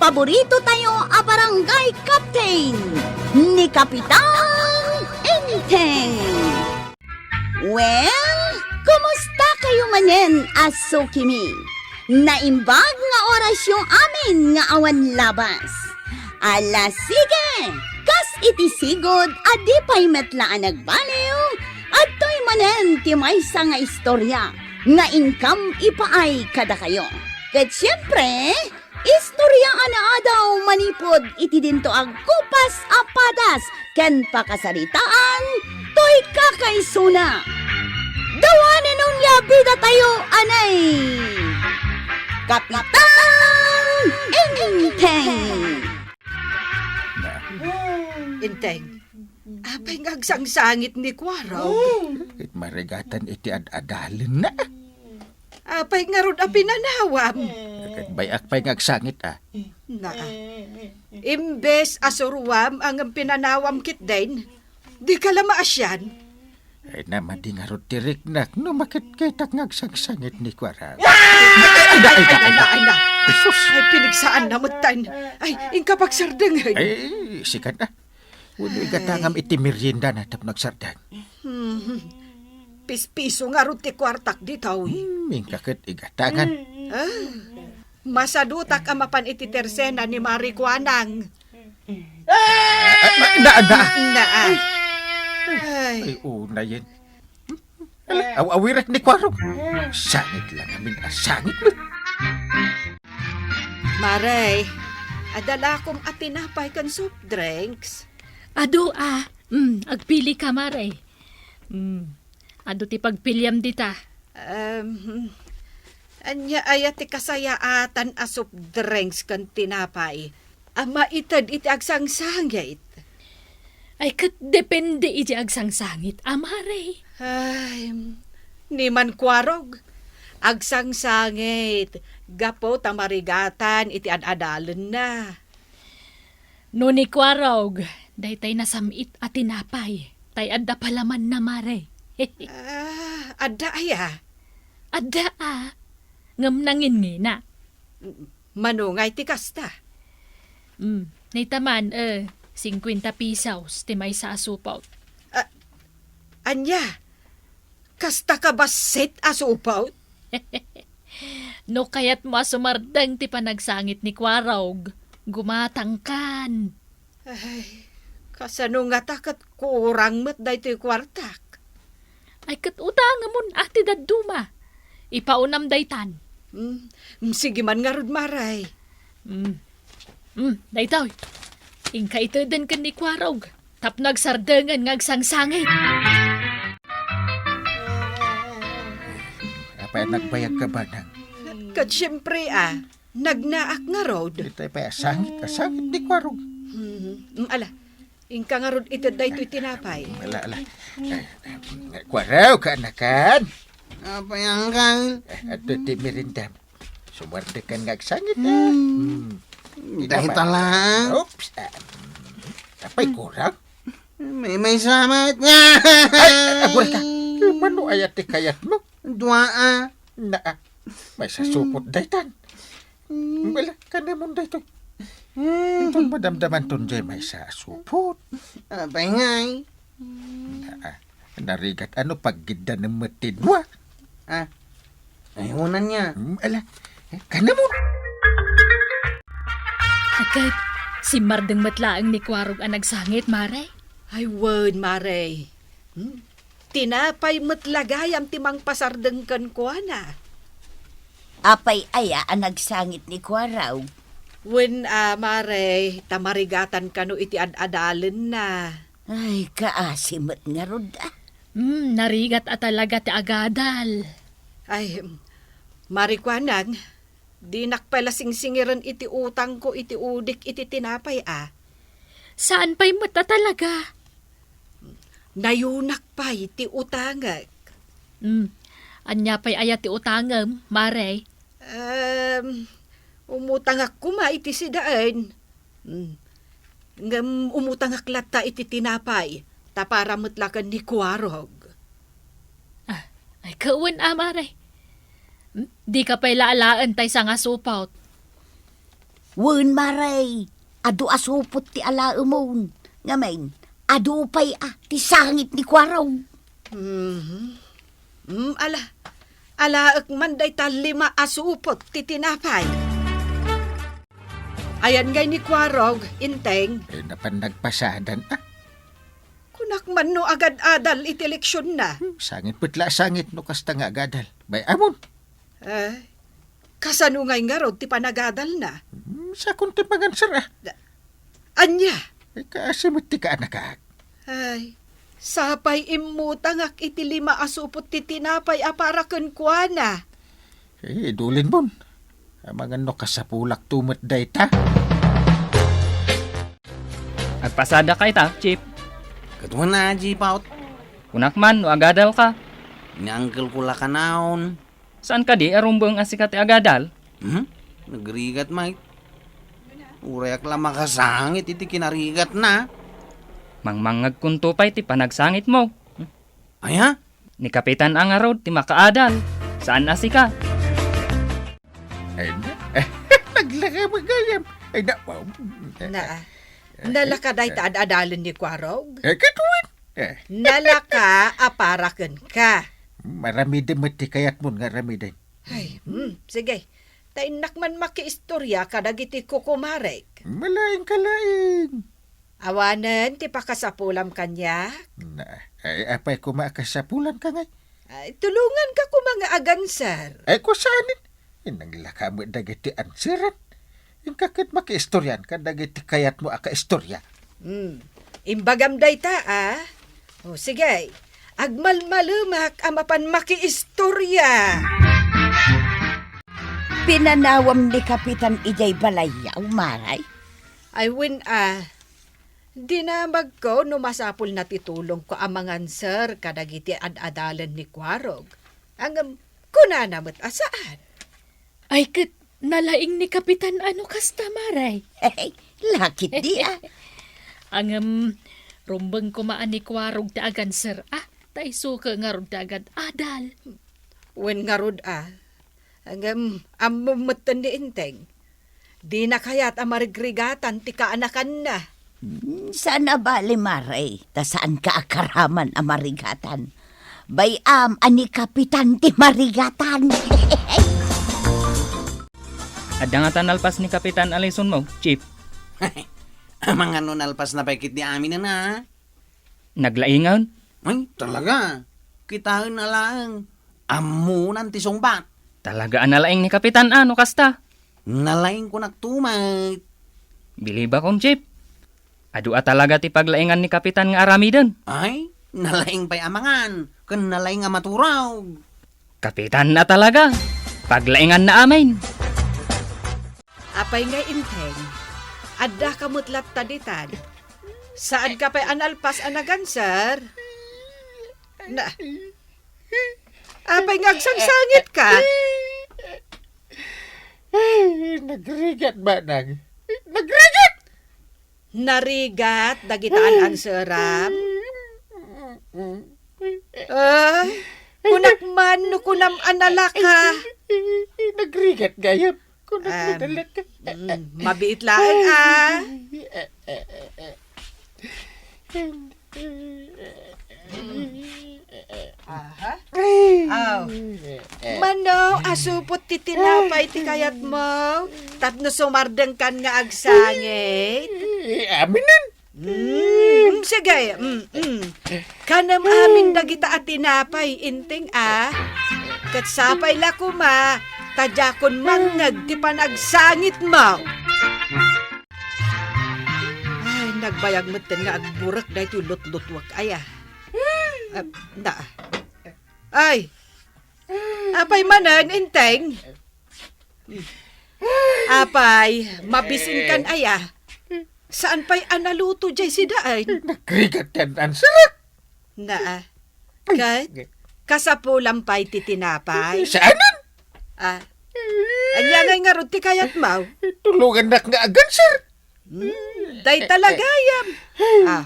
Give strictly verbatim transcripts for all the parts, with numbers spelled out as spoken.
paborito tayo a barangay captain, ni Kapitan Enteng. Well, kumusta kayo manen a sukimi? Naimbag nga orasyo amin nga awan labas. Ala, sige! Kas iti sigud a di pay met la a nagbaliw, adtoy manen ti maysa nga istorya nga inkam ipaay kadakayo. Ket siempre, istorya a naadaw manipud iti dinto agkupas a padas ken pakasaritaan toy kakaisuna. Dawanen onia bida tayo anay Kapitan Enteng. Na, Enteng, apay nga agsangsangit ni Kuarog? Ket marigatan iti ad-adalenna. Apay ngarud a pinanawam? Ket bay-ak pay nga agsangit, a. Na, imbes a suruam a ngem pinanawam ketdin, dika la maasian. Ay, namadi ngarud ti riknak no makitkitak nga agsangsangit ni Kuarog. Ay, ay, ay, ay, ay, ay, ay, na. Ay, sus. Ay, pinigsaanna metten. Ay, inka pagsardengen. Ay, sikan, a. Wenno igatangam iti meriendana tapno agsardeng. Hmm. Pispiso ngarud ti kuartak ditoy. Hmm, inka ket igatangan. Ah, masadutak a mapan iti tersena ni Mari Kuanang. Ah, na, na, na. Na, ah. Ay. Ay, unayen. Ala, aw-, awirek ni Kuarog. Sangit la ngamin a sangit met. Mare, adda la koma tinapay ken soft drinks? Adu a. Mm, agpilika, Mare. Mm, adu ti pagpiliam dita. Em, ania aya ti kasayaatan a soft drinks ken tinapay a maited iti agsangsangit? Ay, ket depende iti agsangsangit, a, Mare. Ay, ni man Kuarog, agsangsangit gapu ta marigatan iti ad-adalenna. No ni Kuarog, daytay nasam-it a tinapay, tay adda palamanna, Mare. Ah, adda aya? Adda a, ngem nangingina. Mano ngay ti kasta? Mm, nayta man, eh, singkuenta pesos ti maysa a supot. Ah, ania? Kasta ka bassit a supot? No kayatmo a sumardeng ti panagsangit ni Kuarog, gumatangkan. Ay, kasano ngata ket kurang met daytoy kuartak? Ay, ket utangemon a ti dadduma. Ipaunam daytan. Mm, mm, sige man ngarud, Mare. Mm. Mm, daytoy. Inka iteden ken ni Kuarog tapno agsardengen nga agsangsangit. Apay a nagbayag ka, Banang? Ket siempre, a, nagnaak ngarud. Itay pay a sangit, a sangit ni Kuarog. Hmm, mm, ala, inka ngarud ited daytoy tinapay. Ala, ala. Eh, eh, Kuarog, kaanakan. Apay, Angkal? Eh, adtoy ti merendam. Sumardengkan nga agsangit, a. Hmm. Hmm. Dayta lang. Oops, a. Apay, Kuarog? May, may samat nga. Ay, agurayka. Mano aya ti kayatmo? Dua, a. Naa, maysa a supot daytan. Hmm. Bala, kanemon daytoy. Hmm. Inton madamdamanton jay maysa a supot. Apay ngay? Naa, narigat a no paggiddanem met ti dua. A, ay, unan niya. Hmm, ala, eh, kanemon. Agay, simmardeng met laeng ni Kuarog a nagsangit, Mare? Ay, wen, Mare. Hmm? Tinapay met la gayam ti mangpasardeng kenkuana. Apay aya a nagsangit ni Kuarog? Wen a, Mare, ta marigatan kano iti ad-adalenna. Ay, kaasi met ngarud, a. Hmm, narigat a talaga ti agadal. Ay, Mare Kuanang, dinak pay la singsingiren iti utangko iti udik iti tinapay, a. Saan pay met a talaga? Nayunak pay ti utangek. Hmm. Ania pay aya ti utangem, Mare? Em, umutangak koma iti sidaen. Hmm. Ngem umutangak latta iti tinapay, ta para met la ken ni Kuarog. A, ay, kawen a, Mare. Hmm? Dika pay la alaen tay sangasupot. Wen, Mare, adu a supot ti alaemon. Ngamin, adu pay a ti sangit ni Kuarog. Mhm. Mm, ala, alaek man dayta lima a supot ti tinapay. Ayan ngay ni Kuarog, Inteng. Eh, napan nagpasadan, ah. Kunak man no agad-adal iti leksionna. Hmm, sangit met la, sangit no kasta nga agadal. Bay-amon. Eh, kasano ngay ngarud ti panagadalna? Hmm, sakon ti mangansar, ah. Da-, ania? Eh, kaasi met ti kaanakak. Ay, sapay immutangak iti lima a supot ti tinapay a para kenkuana. Eh, idulinmon. Amangan no kasapulakto met dayta. Agpasadaka ita, Chief. Ket wen a, Chief, out. Kunak man no agadalka. Ni uncle ko la kanayon. Saan kadi a rumbeng a sika ti agadal? Hmm? Nagrigat, Mike. Urayak la makasangit iti kinarigatna. Mangmangngegkonto pay ti panagsangitmo. Aya? Ni Kapitan a ngarud ti makaadal. Saan a sika? Ay, na. Naglaka mo gayam. Ay, na. Na, nalaka dayta ad-adalen ni Kuarog? Eh, ket wen. Eh. Nalaka a para kenka. Maramiden met ti kayatmon nga aramiden. Ay, hmm, sige. Ta innak man makiistorya kadagiti kukumarek. Malaing ka laeng. Awanen ti pakasapulam kaniak? Na, ay, apay koma a kasapulanka ngay? Ay, tulonganka koma nga aganser. Ay, kusanen? Inanglaka met dagiti anseran. Inka ket makiistoryan kadagiti kayatmo a kaistorya. Hmm. Imbagam dayta, a? O, sige. Agmalmalemak a mapan makiistorya. Pinanawam ni Kapitan idiay balayyo, Mare? Ay, wen a. Dinamagko no masapulna ti tulongko a manganser kadagiti ad-adalen ni Kuarog. Ngem, kunana met a saan. Ay, ket nalaing ni Kapitan a no kasta, Mare. Lakit di, a. Ngem, rumbeng koma a ni Kuarog ti aganser, a. Ta isu ket ngarud ti agad-adal. Wen ngarud, a. Ngem, ammom metten ni Inteng. Dina kayat a marigrigatan ti kaanakanna. Hmm, saan a bali, Mare, ta saanka a karaman a marigatan. Bay-am a ni Kapitan ti marigatan. Adda ngata nalpas ni Kapitan a lisonmo, Chief? Amangan no nalpasna pay ketdi aminen, a? Naglaingan? Ay, talaga. Kitaen a laeng. Ammonan ti sungbat. Talaga a nalaing ni Kapitan, a, no kasta? Nalaing kunakto met. Bilibakon, Chief. Adu a talaga ti paglaingan ni Kapitan nga aramiden. Ay, nalaing pay a mangan, ken nalaing a maturog. Kapitan a talaga. Paglainganna amin. Apay nga Inteng, addaka met latta ditan. Saanka pay a nalpas a naganser? Na, apay nga agsangsangitka? Ay, nagrigat, manang. Nagrigat! Narigat dagita an-anseram? Ay, kunak man no kunam a nalaka. Nagrigat gayam. Kunak no nalaka. Mm, mabiit laeng, a. Aha. Aw. Mano a supot ti tinapay ti kayatmo? Tapno sumardengkan nga agsangit? Aminen. Mm, sige. Mm, mm. Kanem amin dagita a tinapay, Inteng, a. Ket sapay la koma, ta diakon mangngeg ti panagsangitmo. Ay, nagbayag metten nga agburek daytoy lutlutluak aya. Ah, na. Ay! Apay manen, Inteng? Apay, mabisinkan aya? Saan pay a naluto diay sidaen? Nagrigat ti an-anserak. Na, a. Ket, kasapulan pay ti tinapay? Saanen? Ah. Ania ngay ngarud ti kayatmo? Tulongannak nga aganser. Hmm, dayta la gayam. Ah,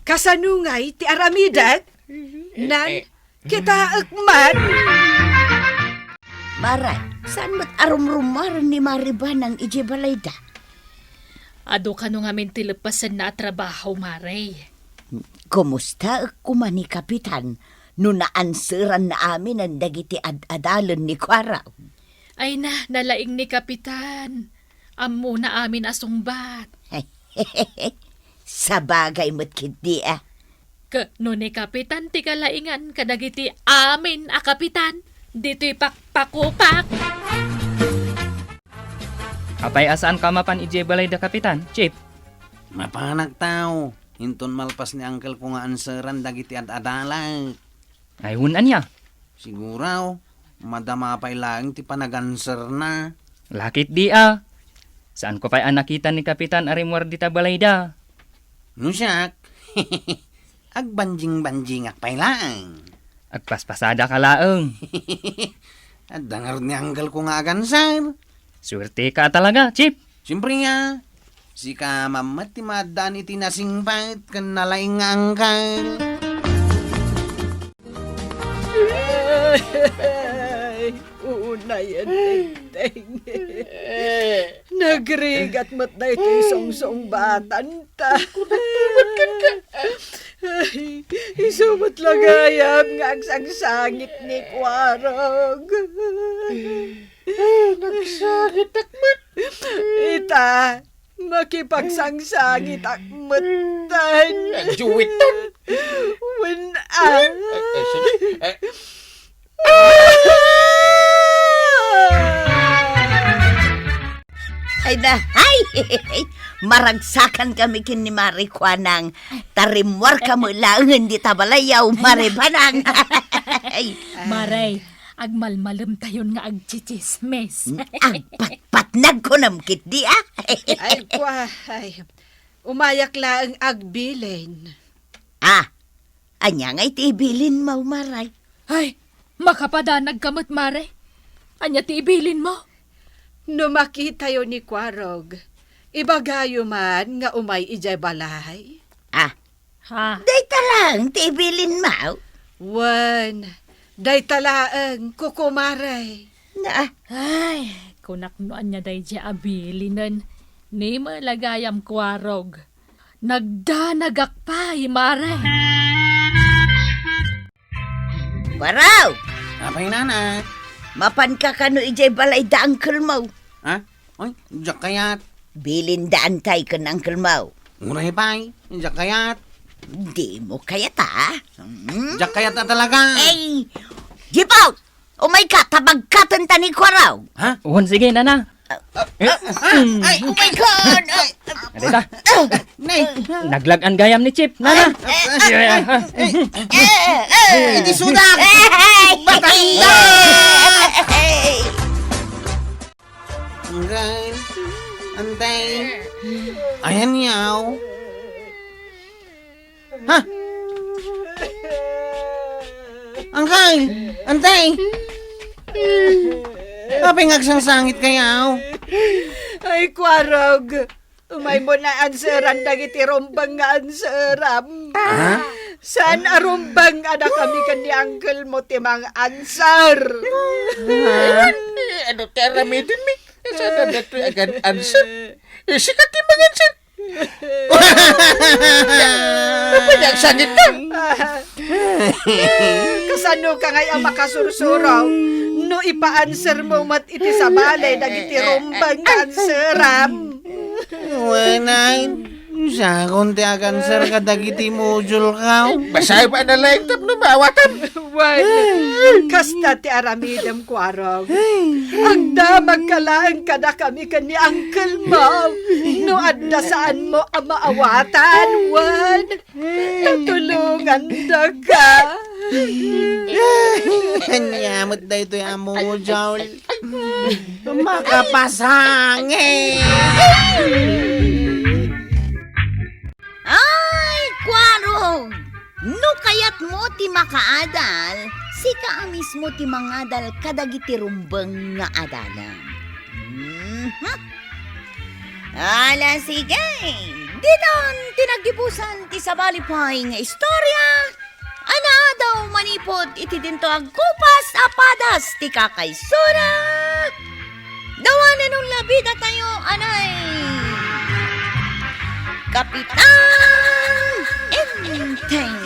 kasano ngay ti aramidek? Nan, kitaek man. Mare, saan met a rumrumaren ni Mare Banang idiay balayda? Adu kano ngamin ti leppasenna a trabaho, Mare. Kumustaek koma ni Kapitan no naanseranna aminen dagiti ad-adalen ni Kuarog? Ay na, nalaing ni Kapitan. Ammona amin a sungbat. Sabagay met ketdi a. Ket no ni Kapitan ti kalaingan kadagiti amin a kapitan, ditoy pakpakupak. Apay a saanka mapan idiay balay da Kapitan, Chief? Mapanak tao, inton malpas ni angkelko nga anseran dagiti ad-adalek. Ay, wen ania? Siguro, madama pay laeng ti panaganserna. Lakit di a. Saanko pay a nakita ni Kapitan a rimmuar dita balayda. No siak, agbanjing-banjingak pay laeng. Agpaspasadaka laeng. Adda ngarud ni angkelko nga aganser. Suerteka talaga, Chief. Siyempre nga, sika met ti maaddaan iti nasingpet ken nalaing nga angkel. Ay, unayen, Enteng. Nagrigat met daytoy sungsungbatanta. Ay, isu met la gayam nga agsangsangit ni Kuarog. Ay, nagsangitak met. Ita, makipagsangsangitak metten. Ay, juwitan. Wen a. Ay, ay, sige. Ay. Ay na, ay! Maragsakan kami ken ni Mare Kuanang. Ta rimmuar kami laengen dita balayyo, Mare Banang. Ay. Mare, agmalmalemtayon nga agtsitsismis. Agpatpatnag kunam ketdi a. Ay, kua, ay. Umayak laeng agbilin. Ah, ania ngay ti ibilinmo, Mare? Ay, makapadanagka met, Mare. Ania ti ibilinmo? No makitayo ni Kuarog, ibagayo man nga umay idiay balay. Ah, Ha? Dayta laeng ti ibilinmo? Wen, dayta laeng, kukumare. Na, Ay, kunak no ania daydiay a bilinen. Ni malagayam Kuarog. Nagdanagak pay, Mare. Kuarog! Apay, Nana? Mapanka kano idiay balay da uncle mo? Ha? Oy, diak kayat. Bilindaantay ken uncle mo. Uray pay, diak kayat. Dimo kayat, a? Hmm? Diak kayat a talaga. Ay, Jipaw! Umayka, ta bagkaten ta ni Kuarog. Ha? Wen, sige, Nana. Ah, ah, ah, ay, oh my God! Ay, Dita. Nay. Naglag-an gayam ni Chief, Nana. Ay, ay, ay, ay, ay, iti sudak! Batanda! Angkel, Antay, ayan yaw. Ha? Angkel, Antay. Apay nga agsangsangit kayaw? Ay, Kuarog. Umaymo na anseran dagiti rumbeng nga anseram. Ha? Saan a rumbeng a dakami ken ni uncle mo ti mang-answer? Ha? Ano ti aramidenmi? Saan a datoy agan-answer? Sika ti mang-answer. Ano ba yan? Sangit na? Kasano ka ngay a makasursuro? No ipa-answer mo met iti sabali dagiti rumbeng nga anseram. Wenay, siakon ti aganser kadagiti module ko. Basaem a nalaing tapno maawatam. Wen, kasta ti aramidem, Kuarog. Agdamagka laeng kadakami ken ni uncle mo. No adda saanmo a maawatan, wen, tulongandaka. Ania met daytoy a module? Makapasangit! Ay, Kuarog! No kayatmo ti makaadal, sika a mismo ti mangadal kadagiti rumbeng nga adalem. Mhm. Ala, sige! Ditan ti naggibusan ti sabali pay nga istorya. Anaadaw manipud iti dinto agkupas a padas ti kakaisuna. Dawanen unla bidatayo, anay! Kapitan Enteng.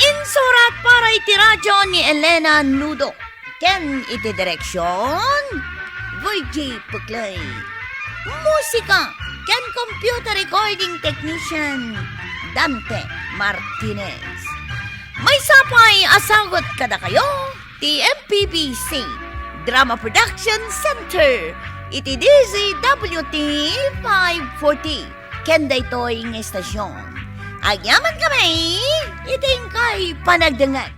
Insurat para iti radyo ni Elena Nudo. Ken iti direksyon, Virgie Puclay. Musika ken computer recording technician, Dante Martinez. Maysa pay a sagut kadakayo ti M P B C Drama Production Center iti D Z W T five forty. Ken daytoy nga estasyon, agyamankami iti inkay panagdengngeg.